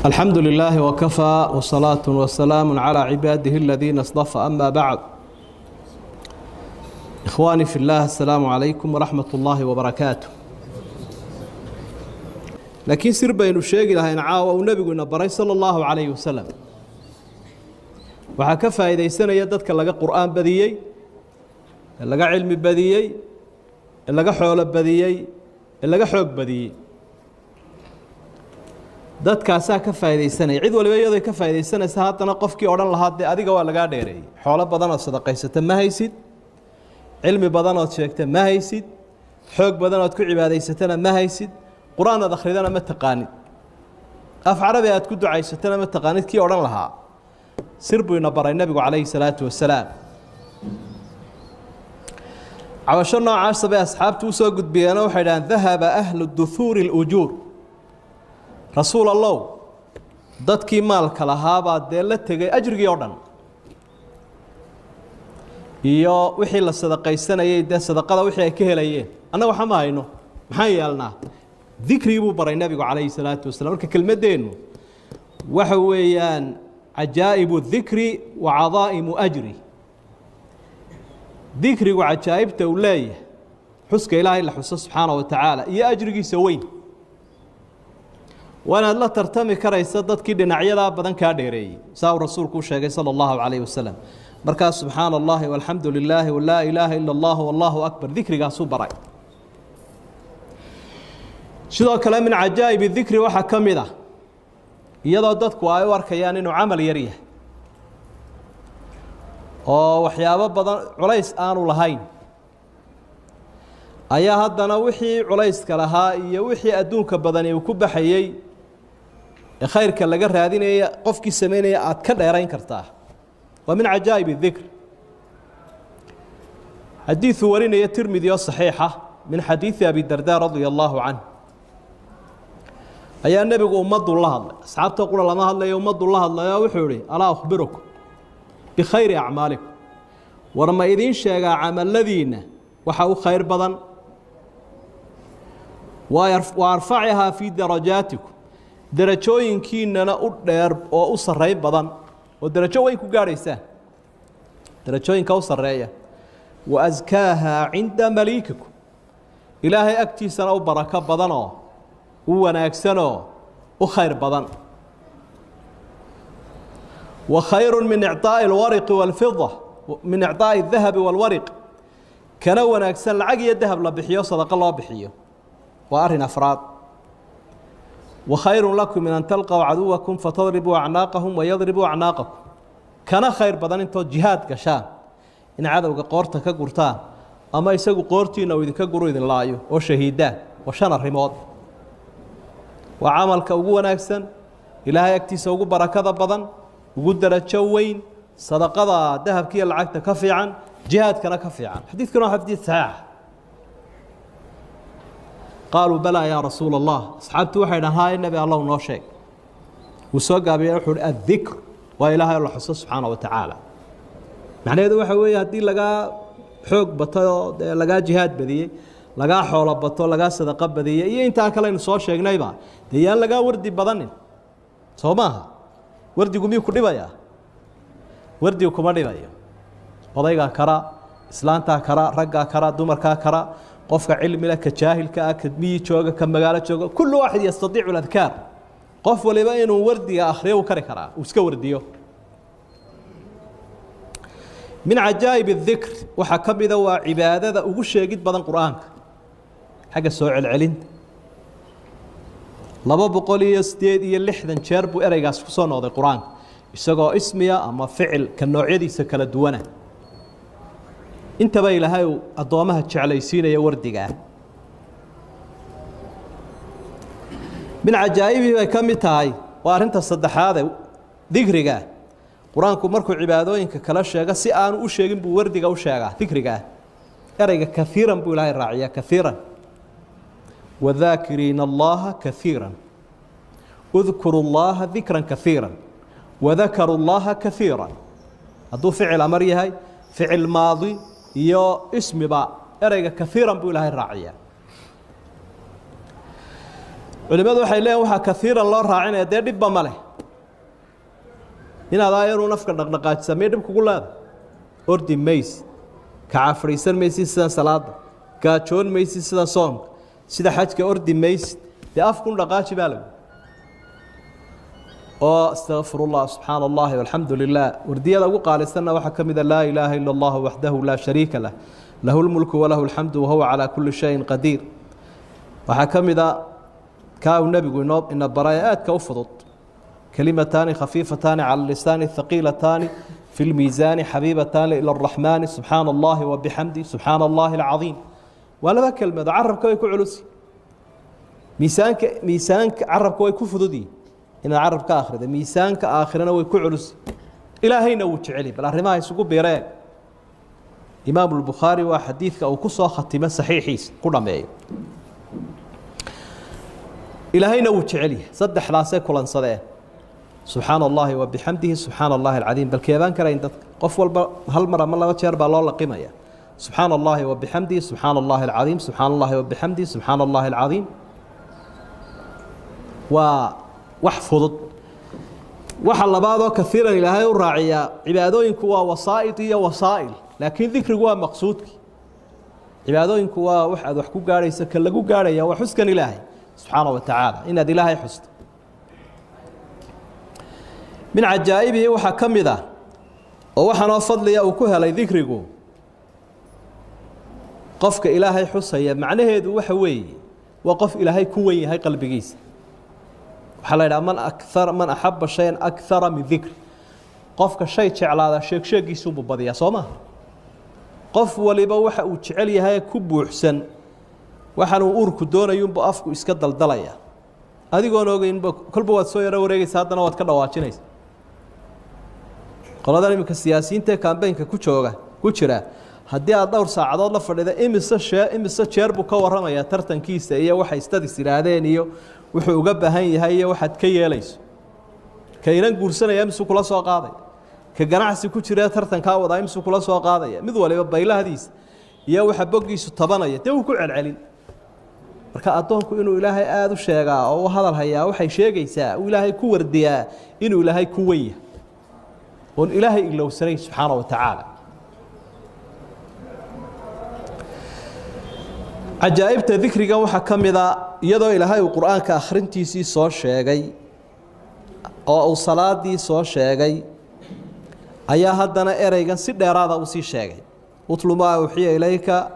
الحمد لله وكفى وصلاة وسلام على عباده الذين اصطفى أما بعد إخواني في الله السلام عليكم ورحمة الله وبركاته. Laakiin sir baynu sheegi lahayn caawa uu nebiguna baray sala allahu calayhi wasalam. Waxaa ka faa'iidaysanaya dadka laga qur'aan badiyey, ee laga cilmi badiyey, ee laga xoolo badiyey, ee laga xoog badiyey. Dadkaasaa ka faa'iidaysanaya. Cid waliba iyadoy ka faa'iidaysanaysa, haddana qofkii odhan lahaa dee adiga waa lagaa dheereeyey, xoolo badan ood sadaqaysata ma haysid, cilmi badan ood sheegta ma haysid, xoog badan ood ku cibaadaysatana ma haysid, qur-aan aad akhridana ma taqaanid, af carabi aad ku ducaysatana ma taqaanid, kii odhan lahaa sir buu ina baray nebigu calayhi salaatu wasalaam. Cabasho noocaasa bay asxaabtu usoo gudbiyeenoo waxay idhahaan dahaba ahlu duhuuri اlujuur. Rasuul allow, dadkii maalka lahaabaa dee la tegay ajrigii oo dhan iyo wixii la sadaqaysanayey, dee sadaqada wixii ay ka helayeen, annaga waxa ma hayno, maxaan yeelnaa? Dikrigii buu baray nebigu calayhi salaatu wasalam. Marka kelmaddeennu waxa weeyaan cajaa'ibu dikri wa cadaa'imu ajri. Dikrigu cajaa'ibta uu leeyahay, xuska ilaahay la xuso subxaana wa tacaala, iyo ajrigiisa weyn, waa inaad la tartami karaysa dadkii dhinacyadaa badan kaa dheereeyey, saa uu rasuulku u sheegay sala allahu calayhi wasalam. Markaa subxaana allahi walxamdu lilaahi walaa ilaaha ila allah wallahu akbar, dikrigaasuu baray. Sidoo kale min cajaa'ibi dikri waxaa ka mid ah, iyadoo dadku ay u arkayaan inuu camal yar yahay oo waxyaabo badan culays aanu lahayn, ayaa haddana wixii culayska lahaa iyo wixii adduunka badani uu ku baxayey ee khayrka laga raadinaya qofkii samaynaya aada ka dheerayn kartaa. Waa min cajaa'ib dikr. Xadiidu warinaya Tirmidi oo saxiixa min xadiidi Abi Darda radia allahu canh, ayaa nebigu ummaddu la hadlay, asxaabta qura lama hadlayo, ummaddu la hadlayo. Wuxuu ihi: alaa ukhbirukum bikhayri acmaalikum? War ma idiin sheegaa camaladiinna waxa u khayr badan? Wa arfacihaa fii darajaatikum, derajooyinkiinana u dheer oo u sarrayn badan oo derajo weyn ku gaadhaysaan, derajooyinka u sarreeya. Wa askaahaa cinda maliikikum, ilaahay agtiisana u barako badanoo u wanaagsanoo u khayr badan. Wa khayru min icطaa'i alwariqi wاlfida, min icطaa'i الdahabi wاlwariq, kana wanaagsan lacag iyo dahab la bixiyo, sadaqo loo bixiyo. Waa arrin afraad. Wa khayru lakum min an talqow caduwakum fatadribuu acnaaqahum wayadribuu acnaaqakum, kana khayr badan intood jihaad gashaan in cadowga qoorta ka gurtaan ama isagu qoortiina uu idinka guru, idin laayo oo shahiidaan. Waa shan arrimood. Waa camalka ugu wanaagsan, ilaahay agtiisa ugu barakada badan, ugu darajo weyn, sadaqada dahabkiiyo lacagta ka fiican, jihaadkana ka fiican. Xadiidkuna waa xadiid saxiixa. Qaaluu balaa yaa rasuula allah. Asxaabtu waxay dhahan: haye nebi allow, noo sheeg. Wuu soo gaabiyey, wuxuu uhi: addikr, waa ilaahay oo la xuso subxaana wa tacaala. Macnaheedu waxa weeye haddii lagaa xoog batay oo dee lagaa jihaad badiyey, lagaa xoolo bato, lagaa sadaqo badiyey iyo intaa kale aynu soo sheegnayba, dee yaan lagaa wardi badanin, soo maaha? Wardigu miyuu ku dhibayaa? Wardigu kuma dhibayo. Odaygaa kara, islaantaa kara, raggaa kara, dumarkaa kara, qofka cilmila, ka jaahilka ah, ka miyi jooga, ka magaalo jooga, kullu waaxid yastadiicu aladkaar. Qof waliba inuu wardiga akhriyo uu kari karaa, uu iska wardiyo. Min cajaa'ib اdikr waxaa ka mida waa cibaadada ugu sheegid badan qur-aanka xagga soo celcelinta. 268 jeer buu ereygaas ku soo noqday qur-aanka, isagoo ismiya ama ficil ka noocyadiisa kala duwana. Intaba ilaahay uu addoomaha jeclaysiinaya wardigaa. Min cajaa'ibii bay ka mid tahay, waa arrinta saddexaade dikriga. Qur-aanku markuu cibaadooyinka kala sheego si aanu u sheegin buu wardiga u sheegaa, dikrigaa. Ereyga kaiiran buu ilaahay raaciyaa, kaiiran. wadaakiriina allaha kaiira, udkuru llaha dikran kaiira, wadakaru llaha kaiira. Hadduu ficil amar yahay, ficil maadi iyo ismiba, ereyga kaiiran buu ilaahay raaciyaa. Culimadu waxay leeyihin waxaa kaiiran loo raacinaya dee dhibba ma leh inaad ayaruun afka dhaqdhaqaajisa miy dhib kugu leeda. Ordi maysid, kaca fadhiisan maysid sidan salaada, gaajoon maysid sida soomka, sida xajka ordi maysid, dee afkun dhaqaaji baa lagu oo astaqfir ullah, subxaana allahi, alxamdu lilah. Wardiyada ugu qaalisanna waxaa ka mida laa ilaaha ila allahu waxdahu laa shariika lah, lahu lmulku walahu alxamdu wahuwa calaa kulli shayin qadiir. Waxaa ka mida kaa uu nebigu inoo ina baray ee aadka u fudud, kalimataani khafiifataani cala lisaani, thaqiilataani fi lmiisaani, xabiibataani ila araxmaani, subxaana allahi wabixamdi, subxaana allahi alcadiim. Waa laba kelmado, carabka way ku culusi, miisaanka carabka way ku fududyihin inaad carab ka akhrida, miisaanka aakhirana way ku culusi, ilaahayna wuu jeceli. Bal arrimaha isugu biireen. Imaamu lbukhaari waa xadiidka uu ku soo khatimo saxiixiisa ku dhameeyo. Ilaahayna wuu jecelyahay, saddexdaasay kulansadeen: subxaana allahi wa bixamdihi, subxaana allahi alcadiim. Bal keebaan karayn dadka? Qof walba hal mar ama laba jeer baa loo laqimaya: subxaana allahi wa bixamdihi, subxaana allahi alcadiim, subxaana allahi wa bixamdihi, subxaana allahi alcadiim. Waa wax fudud. Waxa labaadoo kaiiran ilaahay u raaciyaa, cibaadooyinku waa wasaa'id iyo wasaa'il, laakiin dikrigu waa maqsuudki. Cibaadooyinku waa wax aad wax ku gaadhayso, ka lagu gaadhaya waa xuskan ilaahay subxaana wa tacaala, inaad ilaahay xusto. Min cajaa'ibihi waxaa ka mid ah oo waxaanoo fadliya uu ku helay dikrigu, qofka ilaahay xusaya macnaheedu waxa weeye waa qof ilaahay ku wen yahay qalbigiisa. Waxaa la yidhaha man akar man axaba shayan akara min dikri, qofka shay jeclaada sheegsheegiisuunbuu badiyaa, soo maha? Qof waliba waxa uu jecel yahay ku buuxsan, waxaanuu uurku doonayunbu afku iska daldalaya, adigoon ogeynba kolba waad soo yaro wareegeysa, haddana waad ka dhawaajinaysa. Qoladan iminka siyaasiyiinta ee kambeynka ku jooga ku jira, haddii aad dhowr saacadood la fadhida, imise jeer buu ka warramayaa tartankiisa iyo waxay stadis yidhaahdeen iyo wuxuu uga baahan yahay iyo waxaad ka yeelayso. Ka inan guursanaya imisuu kula soo qaadaya, ka ganacsi ku jira tartankaa wadaa imisuu kula soo qaadaya, mid waliba baylahdiisa iyo waxa boggiisu tabanaya dee wuu ku celcelin. Marka addoonku inuu ilaahay aada u sheegaa oo u hadal hayaa waxay sheegaysaa uu ilaahay ku wardiyaa inuu ilaahay ku wen yahay oon ilaahay ilowsanayn subxaana wa tacaala. Cajaa'ibta dikrigan waxaa ka mida, iyadoo ilaahay uu qur-aanka akhrintiisii soo sheegay oo uu salaadii soo sheegay, ayaa haddana ereygan si dheeraada uu sii sheegay: utlu maa uuxiya ilayka,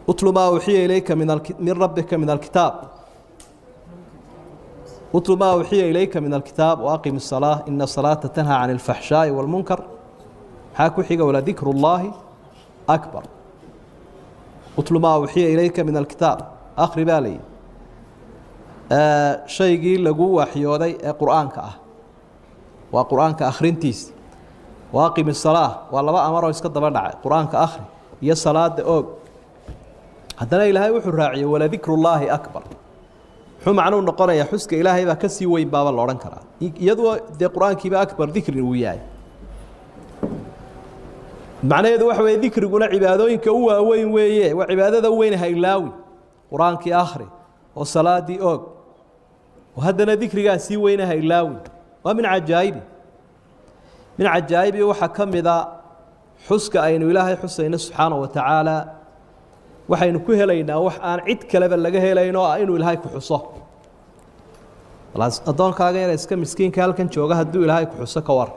utlu maa uuxiya ilayka min rabbika min alkitaab, utlu maa uuxiya ilayka min alkitaab waaqim الsalaa ina salaata tanhaa can alfaxshaa'i wاlmunkar. Maxaa ku xiga? Waladikru اllaahi akbar. Utlu maa uuxiya ilayka min alkitaab, akhri baa layihi shaygii lagu waxyooday ee qur-aanka ah, waa qur-aanka akhrintiisa. Waaqim isalaa, waa laba amaroo iska daba dhacay: qur-aanka akhri iyo salaada oog. Haddana ilaahay wuxuu raaciyey waladikru llaahi akbar. Muxuu macnuu noqonayaa? Xuska ilaahay baa kasii weyn baaba la odhan karaa, iyadoo dee qur-aankiiba akbar dikrin uu yahay. Macnaheedu waxa weeye dikriguna cibaadooyinka u waaweyn weeye, waa cibaadada weyn, ha ilaawi. Qur-aankii akhri oo salaadii oog, oo haddana dikrigaa sii weyna, ha ilaawi. Waa min cajaa'ibi. Min cajaa'ibi waxaa ka mida xuska aynu ilaahay xusayno subxaana wa tacaala, waxaynu ku helaynaa wax aan cid kaleba laga helayn oo ah inuu ilaahay ku xuso. Addoonkaaga yar iska miskiinka halkan jooga hadduu ilaahay ku xuso, ka war,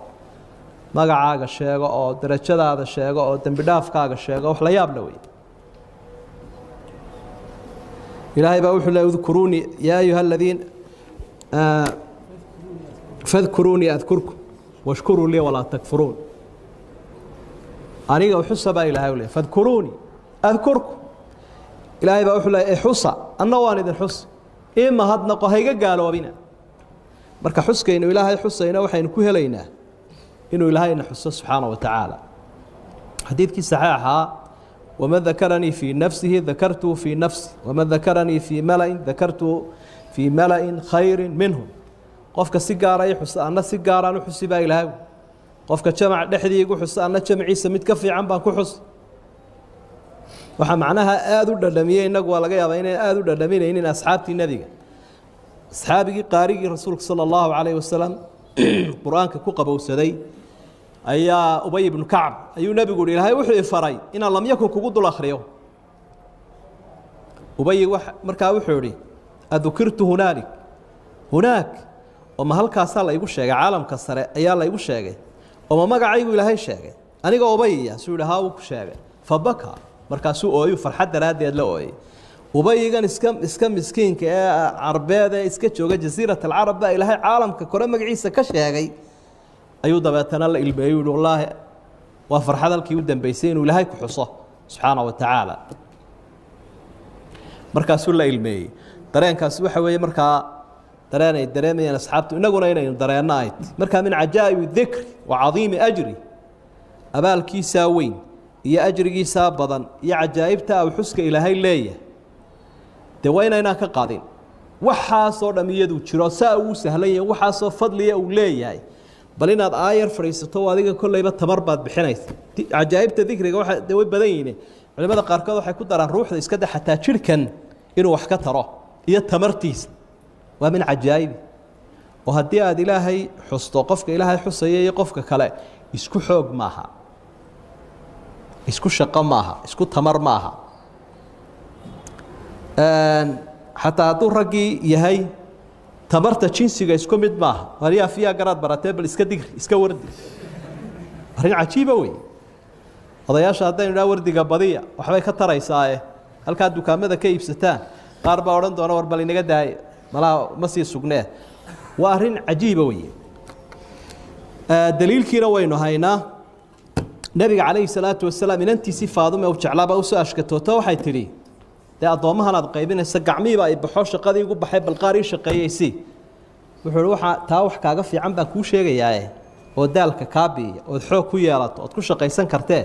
magacaaga sheego oo darajadaada sheego oo dembi dhaafkaaga sheego, wax la yaab la wey. Ilaahay baa wuxuu le udkuruunii yaa ayuha aladiin fadkuruunii adkurkum washkuruu lii walaa takfuruun. Aniga xusa baa ilahay u leey, fadkuruunii adkurkum. Ilaahay baa wuxuu leey xusa, anna waan idin xus, ii mahadnaqo, hayga gaaloobina. Marka xuskaynu ilaahay xusayno waxaynu ku helaynaa inuu ilaahayna xuso subxaana wa tacaala. Xadiidkii saxiixaa: waman dakaranii fii nafsihi dakartuhu fii nafsi, waman dakaranii fii malain dakartuhu fii malain khayri minhum. Qofka si gaara i xusa, anna si gaaraan u xusi baa ilaahay. Qofka jamac dhexdii igu xusa, anna jamciisa mid ka fiican baan ku xusi. Waxaa macnaha aada u dhadhamiyey, innagu waa laga yaabaa inayn aada u dhadhaminaynin, asxaabtii nebiga. Asxaabigii qaarigii rasuulka sala allahu calayhi wasalam qur-aanka ku qabowsaday ayaa Ubay ibnu Kacb ayuu nebigu uhi, ilaahay wuxuu ifaray inaan lam yakun kugu dul akhriyo. Ubay markaa wuxuu idhi, adukirtu hunaalik hunaak, oo ma halkaasaa la igu sheegay? Caalamka sare ayaa la igu sheegay? Oo ma magacaygu ilaahay sheegay aniga Ubayiya? Suu yihi, haa, wuu ku sheegay. Fabaka, markaasuu ooyu, farxad daraaddeed la ooyey. Ubayigan iska miskiinka ee carbeed ee iska jooga jasiirat alcarab baa ilaahay caalamka kore magaciisa ka sheegay, ayuu dabeetana la ilmeeyey, yihi wallaahi waa farxad halkii u dambeysay inuu ilaahay ku xuso subxaana wa tacaala. Markaasuu la ilmeeyey. Dareenkaasi waxa weeye markaa dareen ay dareemayaan asxaabtu, innaguna inaynu dareenno ay markaa. Min cajaa'ibi dikri wa cadiimi ajri, abaalkiisaa weyn iyo ajrigiisaa badan iyo cajaa'ibta uu xuska ilaahay leeyahay, dee waa inaynaan ka qaadin. Waxaasoo dham iyaduu jiro, saa uu sahlan yahay, waxaasoo fadliya uu leeyahay, bal inaad aayar fadhiisato adiga kollayba tamar baad bixinaysa. Cajaa'ibta dikriga waxa dee way badan yihiin. Culimada qaarkood waxay ku daraan ruuxda iska da, xataa jidhkan inuu wax ka taro iyo tamartiisa, waa min cajaa'ibi. Oo haddii aad ilaahay xusto, qofka ilaahay xusaya iyo qofka kale isku xoog maaha, isku shaqo maaha, isku tamar maaha. Xataa hadduu raggii yahay, tamarta jinsiga isku mid maaha. Waryaa fiyaa garaad baratee, bal iska digri, iska wardi, arrin cajiiba wey. Odayaasha haddaynu idhaha wardiga badiya waxbay ka taraysaae, halkaa dukaamada ka iibsataan, qaar baa odhan doona war bal inaga daaye, malaha ma sii sugnee. Waa arrin cajiiba wey. Daliilkiina waynu haynaa. Nebiga calayhi salaatu wasalaam inantiisii Faadume u jeclaabaa usoo ashkatooto, waxay tidhi, dee addoommahan aad qaybinaysa gacmihiiba ay baxo, shaqadii igu baxay, bal qaar ii shaqeeyeysi. Wuxuu uhi, waxaa taa wax kaaga fiican baan kuu sheegayaae oo daalka kaa biiya ood xoog ku yeelato ood ku shaqaysan kartee,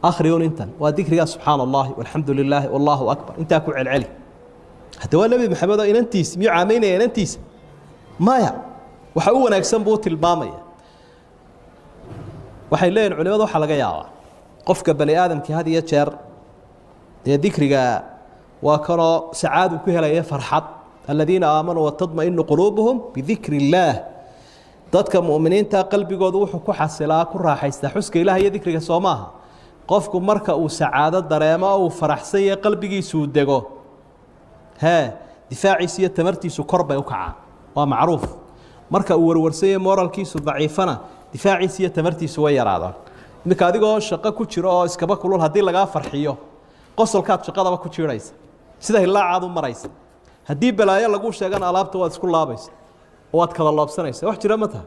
akhriun intan waa dikrigaa, subxaana allahi walxamdu lilaahi wallaahu akbar, intaa ku celceli. Hadda waa nebi Maxamed oo inantiis, miyuu caamaynaya inantiisa? Maya, waxa u wanaagsan buu u tilmaamaya. Waxay leeyihin culimadu, waxaa laga yaabaa qofka bani aadamkii had iyo jeer dee dikriga waa kanoo sacaadu ku helaya, farxad. Aladiina aamanuu watadmainu quluubuhum bidikri illaah. Dadka mu'miniinta qalbigoodu wuxuu ku xasilaa, ku raaxaystaa xuska ilaah iyo dikriga, soo maaha? Qofku marka uu sacaado dareemo oo uu faraxsan yahay, qalbigiisuu dego, hee, difaaciisu iyo tamartiisu kor bay u kacaan, waa macruuf. Marka uu warwarsan yahay, moralkiisu daciifana, difaaciisu iyo tamartiisu way yaraadaan. Iminka adigoo shaqo ku jiro oo iskaba kulul, haddii lagaa farxiyo, qosolkaad shaqadaba ku jiidhaysa, sida hilaacaad u maraysa. Haddii balaayo laguu sheegana, alaabta waad isku laabaysa oo waad kala loobsanaysa. Wax jira ma taha?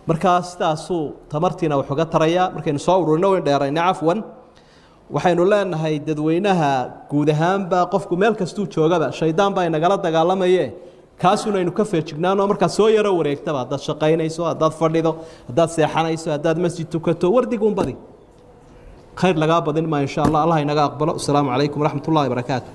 Markaa sidaasuu tamartiina wax uga tarayaa. Markaynu soo ururino, wayn dheerayna, cafwan, waxaynu leenahay dadweynaha guud ahaanba, qofku meel kastuu joogaba shaydaan baa inagala dagaalamaye, kaasunaynu ka feejignaanoo markaa soo yaro wareegtaba, haddaad shaqaynayso, haddaad fadhido, haddaad seexanayso, haddaad masjid tukato, wardigun badi, khayr lagaa badin maa insha allah. Allah inaga aqbalo. Asalaamu calaykum waraxmat ullahi barakaatu.